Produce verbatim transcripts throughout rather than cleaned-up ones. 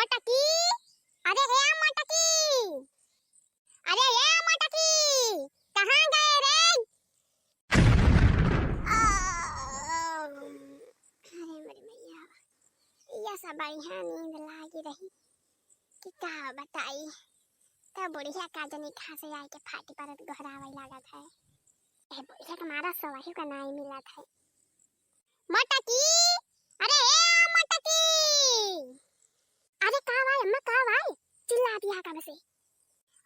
मटकी, अरे ए मटकी, अरे ए मटकी, कहाँ गए रे? आ, अरे मोरी मैया, यह सब बढ़िया नींद लागी रही कि का बताई। तब बुढ़िया का जनी कहाँ से आए के फाटी परत गोहरावे लागत है। ए बुढ़िया के मारा सवाही का नाई मिलत है। मटकी, अरे ए मटकी, अरे का भाई अम्मा, का भाई चिल्लाती है कब से?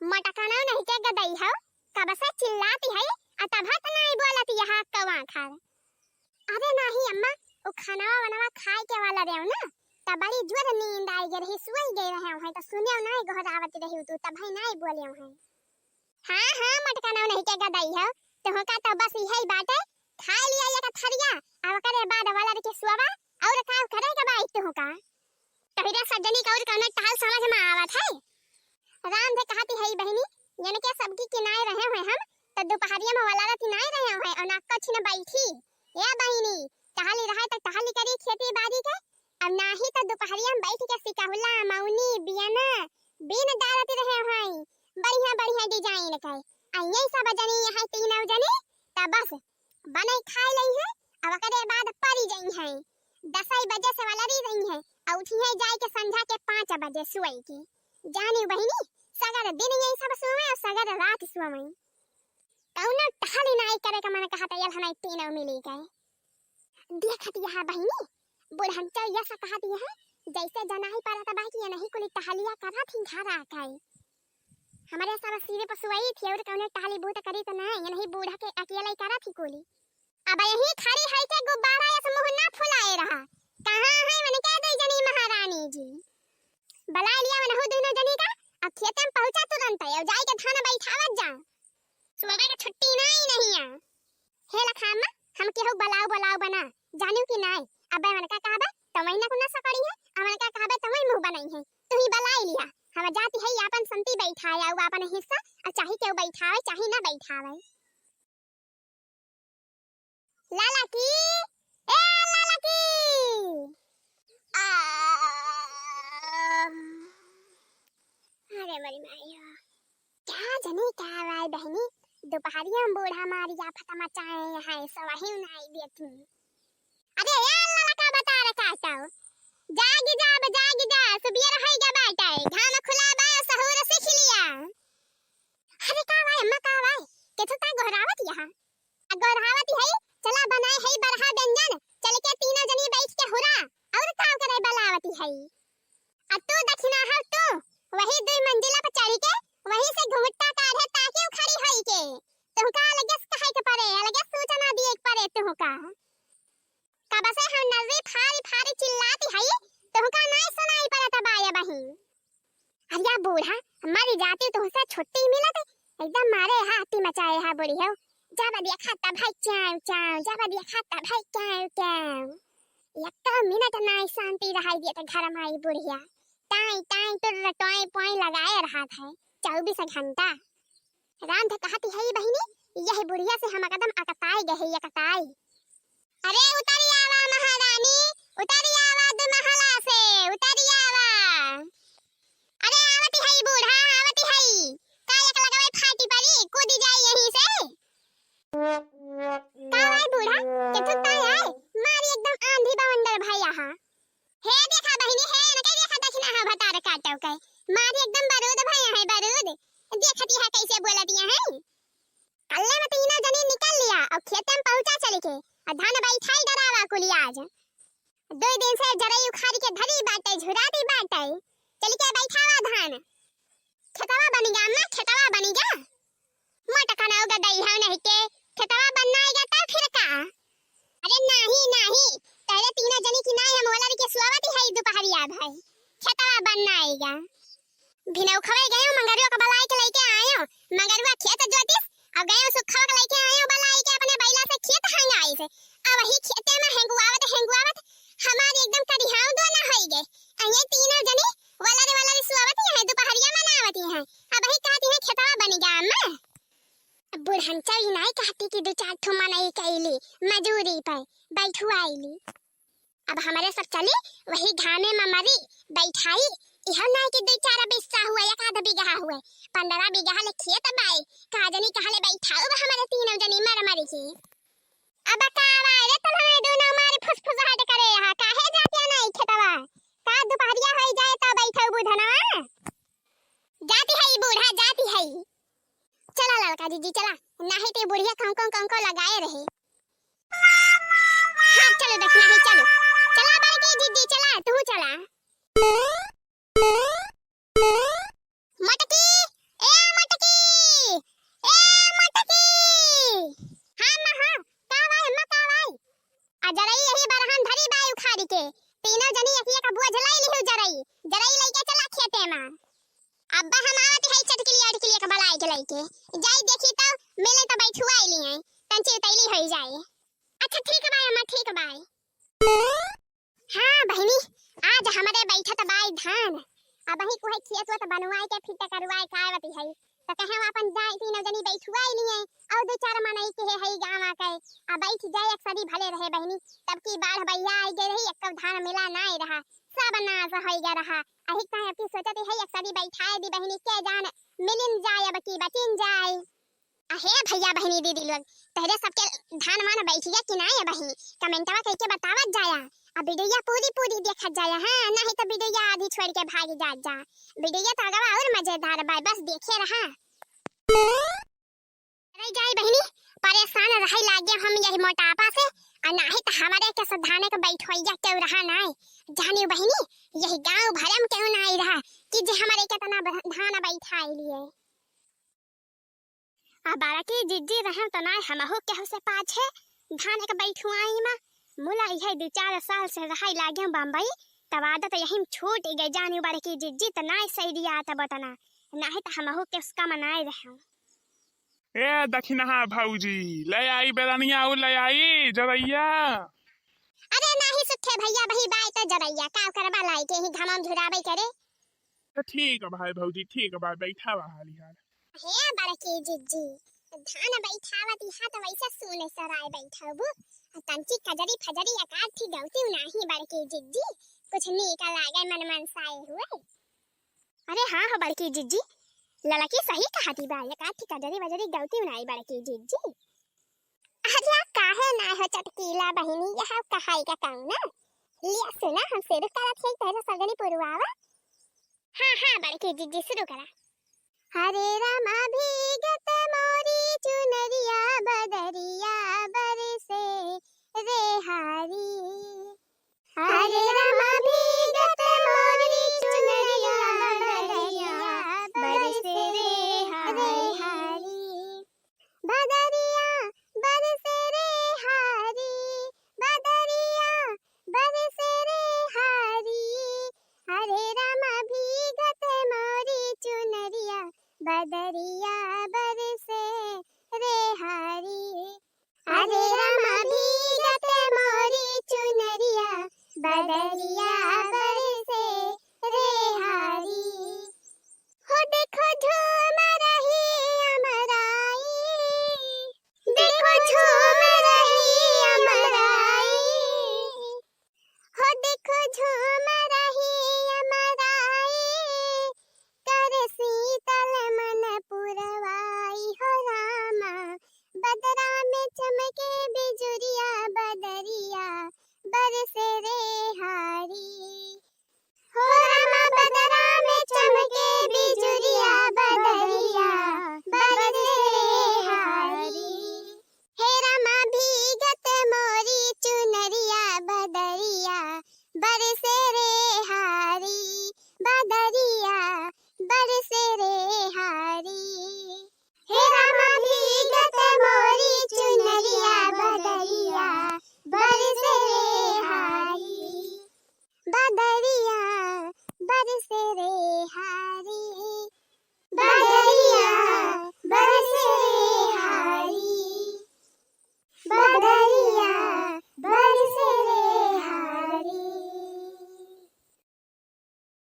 मटकना नहीं के गदई हो, कब से चिल्लाती है, आ तब हत नहीं बोलती है कवा खार। अरे नहीं अम्मा, वो खाना वनवा खाए के वाला रहे ना, तब बड़ी जोर नींद आई गई रही, सोई गई रहे हैं, तो सुने नहीं गोहरावती रही तू, तब है नहीं बोले हैं। हाँ, हाँ, मटकना नहीं के गदई हो, तुहका तो बस यही बाटे, खा लिया एक थरिया, अब करे बाद वाला के सुआवा, और का करे के बाई तुहका? तोहरे सज्जनी का और कौनो टहल समझ में आवत है? राम धे कहती है बहिनी, यनके सबकी किनाए रहे हुए हम, तो दोपहरिया में वाला राती नाई रहे हुए, और नाक को छिन बैठी। ए बहिनी, टहली रहे तो टहली करी खेती बाड़ी के, अब नाही तो दोपहरिया में बैठ के सिकाहुला, मौनी, बियना, बीन डालत रहे हुए, बढ़िया बढ़िया design के। आ यही सब जनी यहाँ तीनों जनी, तब बस बनई खाए लई है, अब ओकरे बाद परी जई है। दसई बजे से वलरी रही है, और उठी है जाए के संझा के पाँच बजे सुई के। जानी बहिनी, सगर दिन यही सब सोवे और सगर रात सोवे। कौनो टहली नाई करे का मन कहत, यल हनाई तीनों मिली गए। देखत यहाँ बहिनी, बुढ़ंचो यह सा कहत यह, जैसे जनाही परत बा कि ये नहीं कुली टहलिया करत ही घर आ गए। हमारे सब सिरे पर सुई थी और कौनो टहली बूट करी तो नहीं, ये नहीं बूढ़ा के अकेला ही करत ही कुली। अब यही खड़ी है के गुब्बारा यस मुँह ना फुलाए रहा। कहाँ है उनके दुई जनी महारानी जी? बलाय लिया वनहु दुनो जनी का, अब खेते में पहुँचा तुरंत, अब जाए के धान बैठावत जा। सुबह के छुट्टी नहीं, नहीं है। हे लखामा, हम केहू बलाव बलाव बना, जानू कि नाय? अब वनका कहबे, तो वही ना कुना सकड़ी है, अब वनका कहबे, तो वही मुँह बनाई है। तू ही बलाय लिया, हम जाती है आपन संती बैठाए, आऊ आपन हिस्सा, और चाहे केहू बैठावे, चाहे ना बैठावे। लाला की, ए लाला की। आ, अरे मोरी माई हो। क्या जनी का भाई बहिनी, दोपहरिया में बूढ़ा मारी आफत मचाए हैं, सवाही उनाई देती। अरे ए लाला का बता रखा है तो? जागी जा, अब जागी जा, सुबियर है गा बाटे, घाम खुला बा, सहूर सीख लिया। अरे का भाई अम्मा, का भाई? केथु का गोहरावत यहाँ? आ गोहरावत है, चला बनाए है बरहा व्यंजन, चल के तीनों जनी बैठ के हुरा, और का करे बलावत है? आ तू दक्षिणा हव तू, वही दुई मंजिला पर चढ़ के, वहीं से घुमट्टा काढ़े ताकि उ खड़ी होई के। तुहका अलगे से कहे के परे, अलगे सूचना दिए के परे तुहका। कब से हम नर्री फारी फारी चिल्लाती हई, तुहका नाय सुनाई पड़त बा ये बहिन। अरे बूढ़ा, मरी जाती तुहसे छुट्टी मिलत, एकदम मारे हाथी मचाए हा बुढ़िया। जब देखा तब है क्याव क्याव, जब देखा तब है क्याव क्याव। एक तो मिनट नाय शांति रहाई दिए तो घर में आई बुढ़िया। टाई टाई टुर्र टोई पोई लगाए रहा था चौबीस घंटा। राम धे कहती है बहिनी, यह बुढ़िया से हम एकदम अकताई गए, अकताई। अरे उतरी आवा महारानी, उतरी आवा दो महला से, उतरी आवा। अरे आवती है बूढ़ा, आवती है। का एक लगवे फाटी परी, कूदी जाई यहीं से। का आए बूढ़ा, के थुकता आए? मारी एकदम आंधी बवंडर भई आहा। हे देखा बहिनी, हे इनके देखा दक्षिणा हा भतार काटव के। मारी एकदम बरूद भई है, बरूद। देखती है कैसे बोलती है। कल्ले में तीनों जनी निकल लिया और खेते में पहुंचा चली के और धान बैठाई डरावा कुली आज। दो दिन से जरई उखाड़ के धरी बाटे, झुराती बाटे। चली के बैठावा धान। खेतवा बनी गा अम्मा, खेतवा बनी गा। मोट कनाऊ गदई है नहीं के, खेतवा बनना आएगा तब फिर का? अरे नाही, नाही, पहले तीनों जनी की नाई हम ओलर के सुआवती है दोपहरिया भाई। खेतवा बनना आएगा। भिनौखवे गयो, मंगरुआ के बलाई के लेके आयो। मंगरुआ खेत जोतिस, अब गयो सुखवा के लेके आयो बलाई के अपने बैला से खेत हंगाई से। अब वही खेते में हेंगुआवत, हेंगुआवत हमारी एकदम करिहाव दो ना होई गए। अये तीनों जनी वलरी वलरी सुआवती है, दोपहरिया मनावती है। अब वही कहती है खेतवा बनी गा अम्मा। बुढ़नचा ई नाई कहती कि दो चार ठो मनई कैली, मजूरी पे बैठुआईली। अब हमरे सब चली, वही घामे में मरी, बैठाई, इहो नाहीं कि दुइ चार बिस्सा हुए, एक आध बीघा हुए, पन्द्रह बीघा ले खेत बाए। का जनी कहाँ ले बैठाउब हमरे तीनों जनी मर मर के। अब का बाए रे तोहरे दूनो मारी फुसफुसाहट करे रहा, काहे जातिया नाहीं खेतवा? का दुपहरिया होई जाए तब बैठाउबू धनवा? जाति है ई बूढ़ा, जाति है ई। चला ललका जिज्जी चला, नाहीं ते बुढ़िया कौं कौं कौं कौं लगाए रहे। हाँ चलो दखिनही चलो, चला बड़की जिज्जी चला, तू चला। मटकी, ए मटकी, ए मटकी। हाँ माँ हाँ, का बाई अम्मा का बाई? आ जरई यही बरहन धरी बाई उखाड़ी के, तीनों जनी एक एक बोझ लाई लिहू जरई, जरई लइके चला खेते मा। अब्बा हम आवत हई चटकिली अटकिली एक बलाई के लइके, जाई देखी तो मिले तो बैठुआई लिए, तंची उतैली होई जाए। अच्छा ठीक बाई अम्मा, ठीक बाई। हाँ बहिनी, आज हमरे बैठत बाई धान, अबही कुहे खेत वत बनवाए के फिट करवाए के आवत हई, तो कहे आपन जाए तीनों जनी बैठुआई लिए, और दो चार मनई के है गाँव के, आ बैठ जाए एक सरी भले रहे बहिनी। तब की बाढ़ बइया आई गए रही, एक धान मिला नाई रहा, सब नाश होई गए रहा। अही कहे अब की सोचत है एक सरी बैठाए दी बहिनी, के जान मिलिन जाए अब की बचिन जाए। अहे भइया बहिनी दीदी लोग, तहरे सबके धान वान बैठिया कि नाई बहिनी, कमेंटवा कइके बतावत जाया, आ वीडियो पूरी पूरी देखत जाया, हाँ, नाहीं तो वीडियो आधी छोड़ के भाग जात जा। वीडियो तो अगवा और मजेदार बा, बस देखे रहा। रह जाई बहिनी, परेशान रहे लागे हम यही मोटापा से, आ नाहीं तो हमरे के से धाने के बैठवैया केहू रहा नाई। जानियो बहिनी, यही गाँव भरम केहू नाई रहा कि जे हमरे केतना ब-, धान बैठाई लिए। आ बड़की जिज्जी रहे तो नाई हमहू केहू से पाछे धाने के बैठुआई मा। मुला इहे दू चार साल से रहाई लागे बम्बई, तब आदत यही में छूट गई। जानियो बड़की जिज्जी तो नाई सही दिया तब तना, नाहीं तो हमहू के उसका मनाए रहे। ए दखिनहा भौजी, ले आई बेरनिया, उ ले आई जरैया। अरे नाहीं सुखे भइया, बही बाई तो जरैया, का करबा लाई के ही घाम में झुराबे करे। तो ठीक बा भाई भौजी, ठीक बा, बैठा बा हाली हाल। हे बड़की जिज्जी, धान बैठावत यहाँ तो वैसे सुने सराय बैठबू, तंची कजरी फजरी एकाठी गौती नाहीं बड़की जिज्जी, कुछ नीक लागे मन मनसाए हुए। अरे हाँ हो बड़की जिज्जी, ललकी सही कहती बा, एकाठी कजरी वजरी गौती नाई बड़की जिज्जी। अरे काहे ना हो चटकीला बहिनी, यह कहाई का काम ना। लिया सुना, हम शुरू करत हई, तहरे सगनी पुरवावा। हाँ, हाँ, बड़की जिज्जी शुरू करा। हरे रामा भीगत मोरी चुनरिया बदरिया बरसे रे हारी। हरे रामा भीगत मोरी चुनरिया बदरिया बरसे रे हारी। बदरिया बरसे रे हारी, बदरिया बरसे रे हारी। हरे रामा भीगत मोरी चुनरिया बदरिया